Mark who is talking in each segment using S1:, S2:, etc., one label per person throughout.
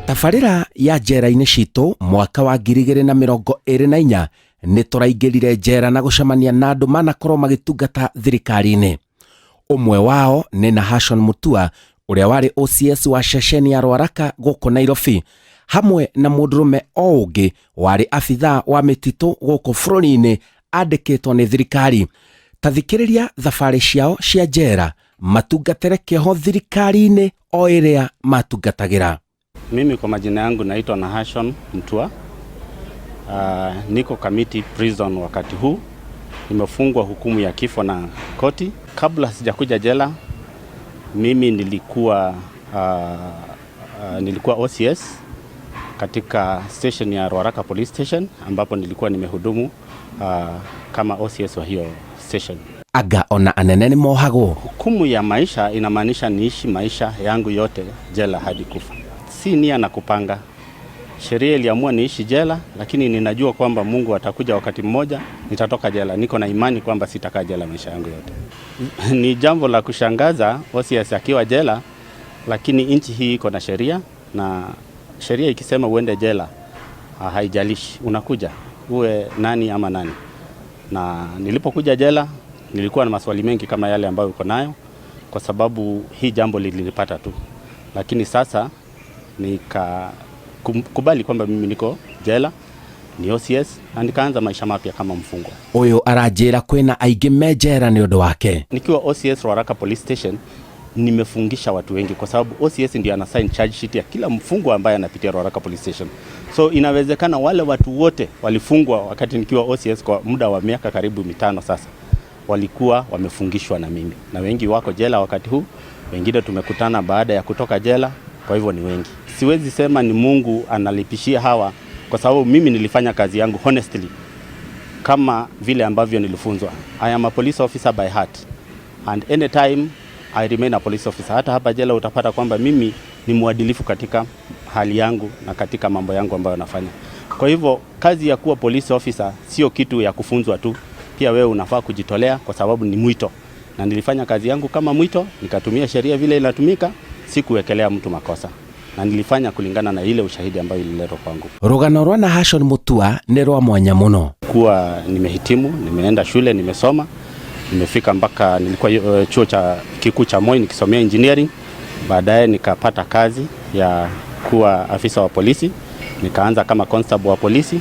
S1: Tabarĩra ya njera-inĩ citũ mwaka wa 2024 nĩ tũraingĩrire njera na gũcemania na andũ manakorwo magĩtungata thirikari-inĩ. Ũmwe wao nĩ Nahashon Mutua ũrĩa warĩ OCS wa ceceni ya Rwaraka gũkũ Nairobi, hamwe na mũndũrũme o ũngĩ warĩ abithaa wa mĩtitũ gũkũ bũrũri-inĩ andĩkĩtwo nĩ thirikari. Ta thikĩrĩria thabarĩ ciao cia njera matungatĩre kĩoho thirikari-inĩ o ĩrĩa matungatagĩra.
S2: Mimi kwa majina yangu naitwa Nahashon Mutua. Niko Kamiti Prison wakati huu. Nimefungwa hukumu ya kifo na koti. Kabla sijakuja jela, mimi nilikuwa OCS katika station ya Ruaraka Police Station, ambapo nilikuwa nimehudumu kama OCS wa hiyo station.
S1: Anga ona anene nĩ mohagwo.
S2: Hukumu ya maisha inamaanisha niishi maisha yangu yote jela hadi kufa. Si nia na kupanga. Sheria iliamua niishi jela, lakini ninajua kwamba Mungu atakuja wakati mmoja nitatoka jela. Niko na imani kwamba sitakaa jela maisha yangu yote. Ni jambo la kushangaza OCS akiwa jela, lakini nchi hii iko na sheria, na sheria ikisema uende jela, haijalishi unakuja uwe nani ama nani. Na nilipokuja jela nilikuwa na maswali mengi kama yale ambayo uko nayo, kwa sababu hii jambo lilipata tu. Lakini sasa nikakubali kwamba mimi niko jela, ni OCS, na nikaanza maisha mapya kama mfungwa.
S1: Ũyũ aranjĩra kwĩna aingĩ me njera nĩ ũndũ wake.
S2: Nikiwa OCS Ruaraka Police Station nimefungisha watu wengi, kwa sababu OCS ndio ana sign charge sheet ya kila mfungwa ambaye anapitia Ruaraka Police Station. So inawezekana wale watu wote walifungwa wakati nikiwa OCS kwa muda wa miaka karibu 5 sasa, walikuwa wamefungishwa na mimi, na wengi wako jela wakati huu, wengine tumekutana baada ya kutoka jela, kwa hivyo ni wengi. Siwezi sema ni Mungu analipishia hawa, kwa sababu mimi nilifanya kazi yangu honestly kama vile ambavyo nilifunzwa. I am a police officer by heart, and anytime I remain a police officer. Hata hapa jela utapata kwamba mimi ni mwadilifu katika hali yangu na katika mambo yangu ambayo nafanya. Kwa hivyo kazi ya kuwa police officer sio kitu ya kufunzwa tu, pia wewe unafaa kujitolea kwa sababu ni mwito. Na nilifanya kazi yangu kama mwito, nikatumia sheria vile inatumika, sikuwekelea mtu makosa. Na nilifanya kulingana na ile ushahidi ambayo ililetwa kwangu.
S1: Rũgano rwa Nahashon Mutua nĩ rwa mwanya mũno.
S2: Kuwa nimehitimu, nimeenda shule, nimesoma, nimefika mpaka nilikuwa chuo cha kikuu cha Moi nikisomea engineering. Baadaye nikapata kazi ya kuwa afisa wa polisi, nikaanza kama constable wa polisi,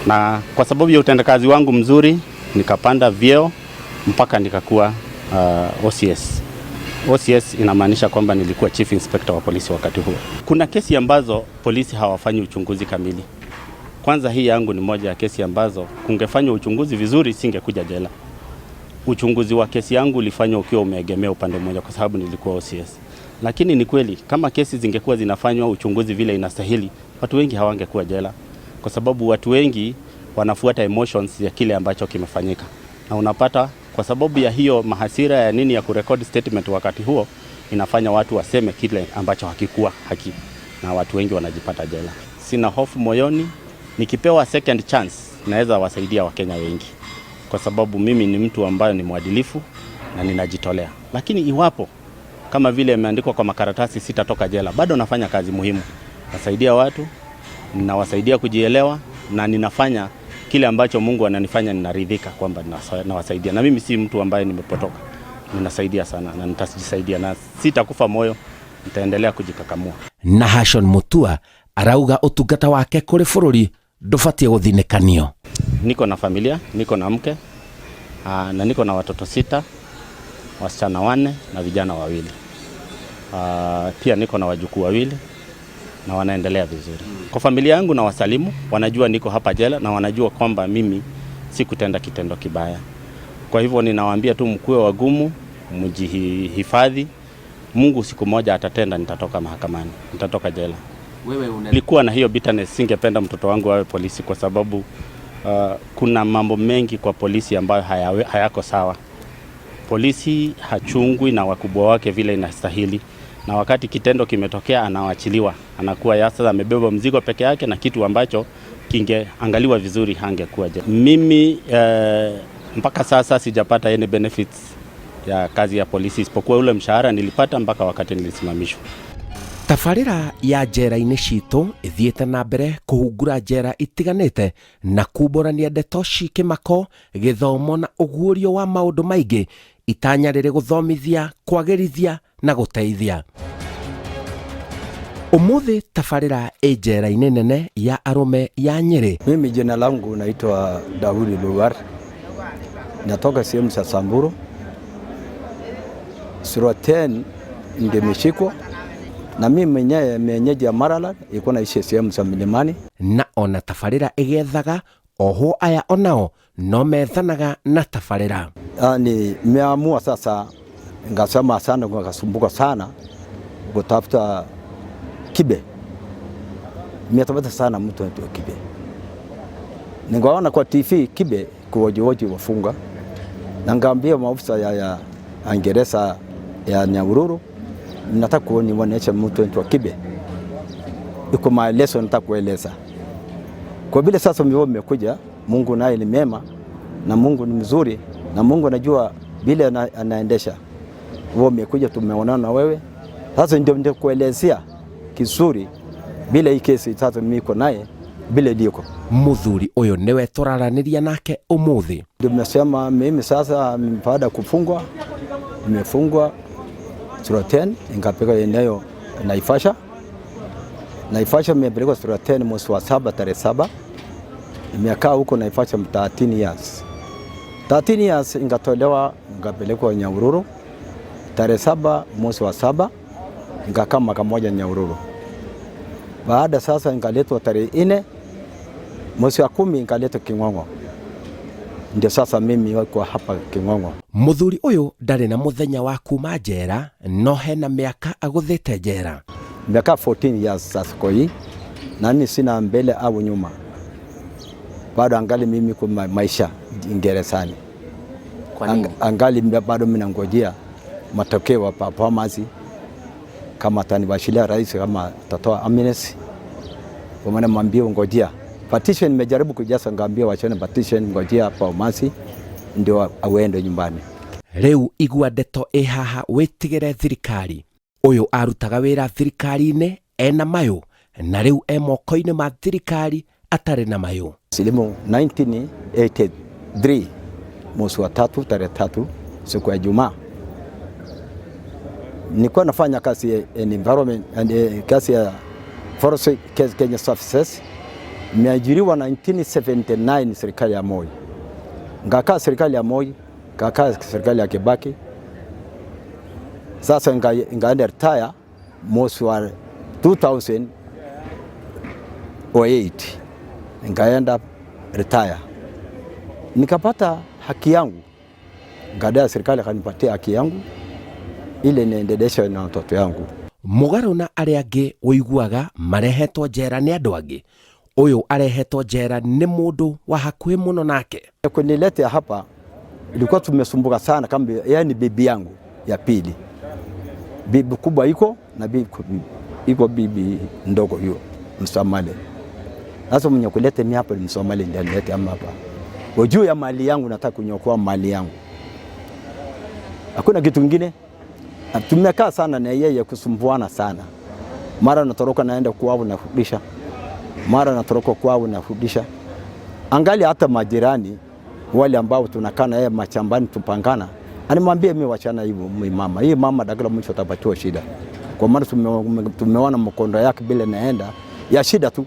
S2: na kwa sababu ya utendakazi wangu mzuri nikapanda vyeo mpaka nikakuwa OCS. OCS inamaanisha kwamba nilikuwa chief inspector wa polisi wakati huo. Kuna kesi ambazo polisi hawafanyi uchunguzi kamili. Kwanza hii yangu ni moja ya kesi ambazo kungefanywa uchunguzi vizuri singekuja jela. Uchunguzi wa kesi yangu ulifanywa ukiwa umeegemea upande mmoja kwa sababu nilikuwa OCS. Lakini ni kweli kama kesi zingekuwa zinafanywa uchunguzi vile inastahili, watu wengi hawangekuwa jela, kwa sababu watu wengi wanafuata emotions ya kile ambacho kimefanyika. Na unapata kwa sababu ya hiyo mahasira ya nini ya kurekodi statement wakati huo, inafanya watu waseme kile ambacho hakikuwa haki, na watu wengi wanajipata jela. Sina hofu moyoni, nikipewa second chance naweza wasaidia Wakenya wengi, kwa sababu mimi ni mtu ambaye ni mwadilifu na ninajitolea. Lakini iwapo kama vile imeandikwa kwa makaratasi sitatoka jela, bado nafanya kazi muhimu. Nasaidia watu, ninawasaidia kujielewa, na ninafanya kile ambacho Mungu ananifanya ninaridhika kwamba nawasaidia. Na mimi si mtu ambaye nimepotoka. Ninasaidia sana na nitajisaidia na sitakufa moyo, nitaendelea kujikakamua.
S1: Nahashon Mutua arauga ũtungata wake kũrĩ bũrũri ndũbatiĩ gũthinĩkanio.
S2: Niko na familia, niko na mke, na niko na watoto 6, wasichana 4 na vijana 2. Pia niko na wajukuu 2 na wanaendelea vizuri. Kwa familia yangu na wasalimu, wanajua niko hapa jela na wanajua kwamba mimi sikutenda kitendo kibaya. Kwa hivyo ninawaambia tu mkuwe wagumu, mjihifadhi. Mungu siku moja atatenda, nitatoka mahakamani, nitatoka jela.
S1: Wewe una
S2: Nilikuwa na hiyo bitterness, singependa mtoto wangu awe polisi kwa sababu kuna mambo mengi kwa polisi ambayo hayako sawa. Polisi hachungwi na wakubwa wake vile inastahili, na wakati kitendo kimetokea anawachiliwa, anakuwa ya sasa amebeba mzigo peke yake, na kitu ambacho kingeangaliwa vizuri hangekuwa jela. Mimi mpaka sasa sijapata any benefits ya kazi ya polisi isipokuwa ule mshahara nilipata mpaka wakati nilisimamishwa.
S1: Tabarĩra ya njera-inĩ citũ ĩthiĩte na mbere kũhungura njera itiganĩte na kumbũrania ndeto ci kĩmako, gĩthomo na ũguũrio wa maũndũ maingĩ, itanya rĩrĩ gũthomithia, kwagĩrithia na gũteithia. Ũmũthĩ tabarĩra ĩ njera-inĩ nene ya arũme ya Nyĩrĩ.
S3: Mimi jina langu naitwa Daudi Lugar, natoka sehemu za Samburu. Sura 10 ndio imeshikwa na mimi mwenyewe mwenyeji ya Maralal, ilikuwa naishi sehemu za milimani.
S1: Na ona tabarĩra ĩgethaga ohwo aya onao no methanaga na tabarĩra.
S3: Ni nimeamua sasa, ngasema sana, nikasumbuka sana kutafuta Kibe. Nimetafuta sana mtu anaitwa Kibe. Ningaona kwa TV Kibe kuwojiwoji wafunga, na ngaambia maofisa ya Angereza ya Nyahururu, nataka kunionyesha mtu anaitwa Kibe, iko maelezo nataka kueleza. Kwa vile sasa mmekuja, Mungu naye ni mema na Mungu ni mzuri na Mungu anajua vile anaendesha. Wewe umekuja, tumeonana na wewe sasa, ndio kuelezea kizuri bila hii kesi sasa mimi niko naye bila liko.
S1: Muthuri uyu niwe tũraranĩria nake ũmũthĩ.
S3: Ndio nimesema mimi sasa baada kufungwa, nimefungwa sura 10 nikapelekwa eneo Naivasha. Naivasha nimepelekwa sura 10 mwezi wa 7 tarehe 7. Nimekaa huko Naivasha 13 years. 13 years nikatolewa nikapelekwa Nyahururu tarehe 7 mwezi wa 7, nikakaa mwaka mmoja Nyahururu. Baada sasa nikaletwa tarehe 4 mwezi wa 10 nikaletwa King'ong'o. Ndio sasa mimi wako hapa King'ong'o.
S1: Muthuri uyu ndarĩ na muthenya wa kuma njera, no hena mĩaka agũthĩte njera.
S3: Miaka 14 years sasa kwa hii, na mimi sina mbele au nyuma. Bado angali mimi kwa maisha gerezani.
S1: Kwa nini?
S3: Angali bado mimi nangojea matokeo ya performance, kama ataniwashilia rais, kama atatoa amnesty. Kwa maana mwambie ngojea. Petition nimejaribu kujaza, ngaambia wachane petition, ngojea performance ndio awende nyumbani.
S1: Rĩu igua ndeto ĩ haha wĩtigĩre thirikari. Ũyũ arutaga wĩra thirikari-inĩ ena mayũ, na rĩu e moko-inĩ ma thirikari atarĩ na mayũ.
S3: Silimu 1983 mwezi wa 3 tarehe 3 siku ya Ijumaa. Nilikuwa nafanya kazi ya environment and kazi ya Forest Kenya Services. Nimeajiriwa 1979 serikali ya Moi. Ngakaa serikali ya Moi, ngakaa serikali ya Kibaki. Sasa ngaenda retire mwezi wa 2008. Ngaenda retire. Nikapata haki yangu. Ngadai serikali akanipatia haki yangu ile niendeleshe na watoto yangu.
S1: Mũgarũ na arĩa angĩ ũiguaga marehetwo njera nĩ andũ angĩ, ũyũ arehetwo njera nĩ mũndũ wa hakuhĩ mũno nake.
S3: Kuniletea hapa ilikuwa tumesumbuka sana, kama yeye ni bibi yangu ya pili. Bibi kubwa iko na bibi iko bibi ndogo hiyo Msomali. Sasa mwenye kuleta mimi hapa ni Msomali ndiye alileta ama hapa. Kwa juu ya mali yangu nataka kunyokoa mali yangu. Hakuna kitu kingine. Tumekaa sana na yeye kusumbuana sana. Mara natoroka naenda kwao na kurudisha. Mara natoroka kwao na kurudisha. Angali hata majirani wale ambao tunakaa na yeye mashambani tupangana, animwambie mimi wachana hivyo mama. Hii mama dakika mwisho atapatiwa shida. Kwa maana tumeona mkondo yake bila naenda ya shida tu.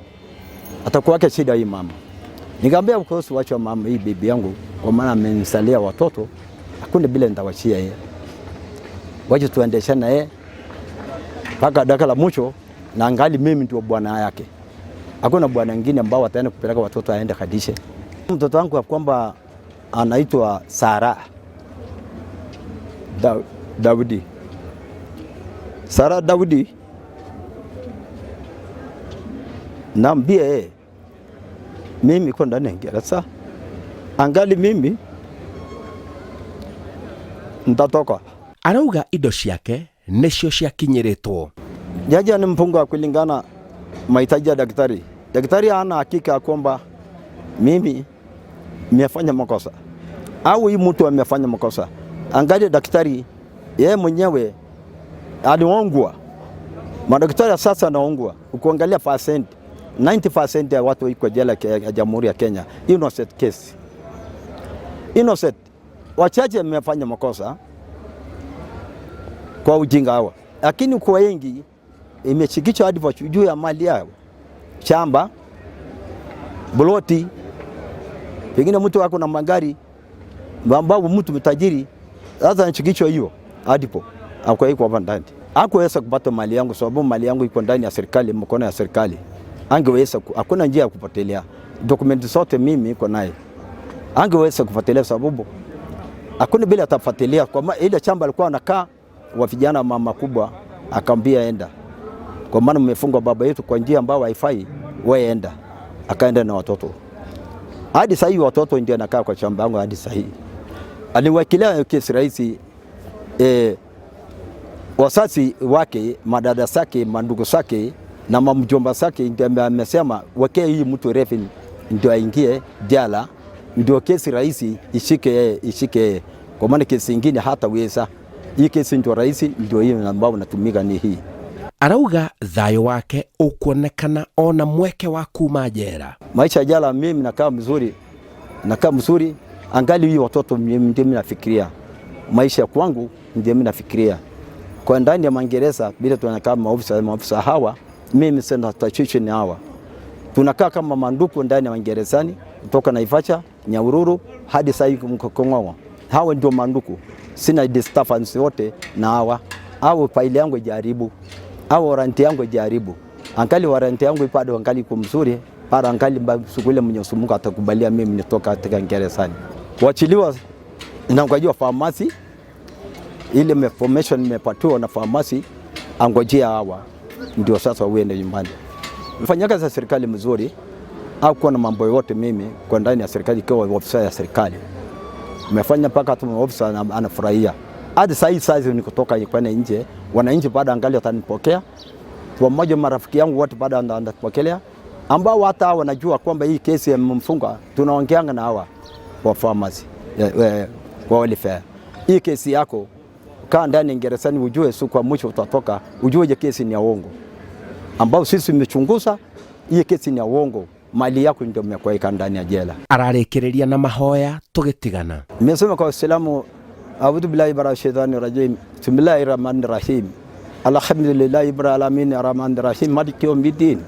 S3: Atakuwa yake shida hii mama. Nikamwambia kuhusu wacha mama hii bibi yangu, kwa maana amenisalia watoto, hakuna bila nitawachia yeye. Wacha tuendeshane na yeye mpaka dakika la mwisho, na angali mimi ndio bwana yake. Hakuna bwana mwingine ambao ataenda kupeleka watoto aende kadishe. Mtoto wangu kwamba anaitwa Sara Daudi. Sara Daudi, naambia yeye mimi kwa ndani ya gereza, angali mimi nitatoka.
S1: Arauga indo ciake nicio ciakinyĩrĩtwo.
S3: Jaji ni mfungo kulingana mahitaji ya daktari. Daktari hana hakika kwamba mimi nimefanya makosa au hii mtu amefanya makosa. Angalia daktari yeye mwenyewe aliongwa Madaktari sasa naungwa, ukiangalia percent 90% ya watu iko jela ya Jamhuri ya Kenya innocent case. Innocent. Wachache wamefanya makosa kwa ujinga hawa, lakini kwa wengi imeshikishwa hadi juu ya mali yao, shamba, ploti, pengine mtu ako na magari ambao mtu mtajiri, sasa anashikishwa hiyo hadipo ako iko hapa ndani. Hakuweza kupata mali yangu sababu mali yangu iko ndani ya serikali, mkono ya serikali. Angeweza, hakuna njia ya kupotelea. Dokumenti zote mimi iko naye. Angeweza kufuatilia sababu hakuna bila atafuatilia kwa ile shamba alikuwa anakaa wa vijana mama kubwa, akamwambia enda, kwa maana mmefungwa baba yetu kwa njia ambayo haifai, wewe enda. Akaenda na watoto hadi sasa hivi, watoto ndio anakaa kwa shamba yangu hadi sasa hivi. Aliwakilia kesi rahisi wasasi wake, madada zake, mandugu zake na mamjomba zake ndio amesema wekee hii mtu refu ndio aingie jela, ndio kesi rahisi ishike yeye, ishike yeye, kwa maana kesi ingine hataweza. Hii kesi ndio rahisi, ndio hiyo ambayo natumika ni hii.
S1: Arauga thayũ wake ũkuonekana ona mweke wa kuma jera.
S3: Maisha jela mimi nakaa mzuri, nakaa mzuri, angali hii watoto ndio mimi nafikiria. Maisha kwangu ndio mimi nafikiria. Kwa ndani ya magereza bila tunakaa maofisa hawa, mimi sina tashwishi ni hawa. Tunakaa kama manduku ndani ya magerezani kutoka Naivasha, Nyahururu hadi sasa hivi Kong'ong'o. Hawa ndio manduku. Sina disturbance wote na hawa. Au faili yangu ijaribu. Au warranty yangu ijaribu. Angali warranty yangu bado angali iko mzuri, para angali sukule Mwenyezi Mungu atakubalia mimi nitoka katika gerezani. Kuachiliwa na ngojea pharmacy, ile information nimepatiwa na pharmacy, angojea hawa ndio sasa uende nyumbani. Mfanyakazi wa serikali mzuri au kuwa na mambo yote mimi kwa ndani ya serikali, kwa ofisa ya serikali nimefanya mpaka hata ofisa anafurahia. Hadi sasa hivi sasa nikotoka kwenda nje, wananchi bado angali watanipokea. Kwa mmoja marafiki yangu wote bado wananipokelea, ambao hata wanajua kwamba hii kesi ya mfunga tunaongeanga na hawa wa pharmacy kwa welfare. Hii kesi yako kaa ndani gerezani, ujue siku kwa mwisho utatoka, ujue je kesi ni ya uongo ambao sisi tumechunguza. Hii kesi ni ya uongo, mali yako ndio mmekuweka ndani ya jela.
S1: Ararĩkĩrĩria na mahoya tũgĩtigana.
S3: Nimesema kwa Waislamu, a'udhu billahi minash shaitani rajim, bismillahir rahmanir rahim, alhamdulillahi rabbil alamin arrahmanir rahim, maliki yawmiddin,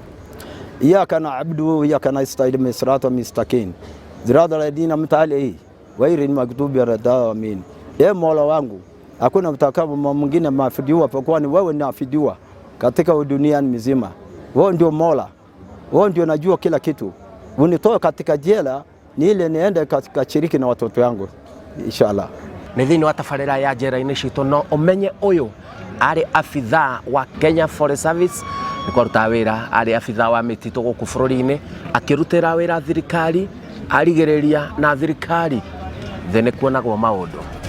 S3: iyyaka na'budu wa iyyaka nasta'in, siratal mustaqim, siratal ladzina an'amta alayhim ghairil maghdubi alayhim. Ee Mola wangu, hakuna mtakao mwingine mafidiwa pakuwa ni wewe unafidiwa katika dunia mzima. Wewe ndio Mola, wewe ndio unajua kila kitu. Unitoe katika jela ni ile niende katika shiriki na watoto wangu inshallah.
S1: Nĩ thĩinĩ wa tabarĩra ya njera-inĩ citũ no ũmenye ũyũ arĩ abithaa wa Kenya Forest Service, nĩ kwarutaga wĩra arĩ abithaa wa mĩtitũ gũkũ bũrũri-inĩ, akĩrutĩra wĩra thirikari, arigĩrĩria na thirikari thĩ nĩ kuonagwo maũndũ.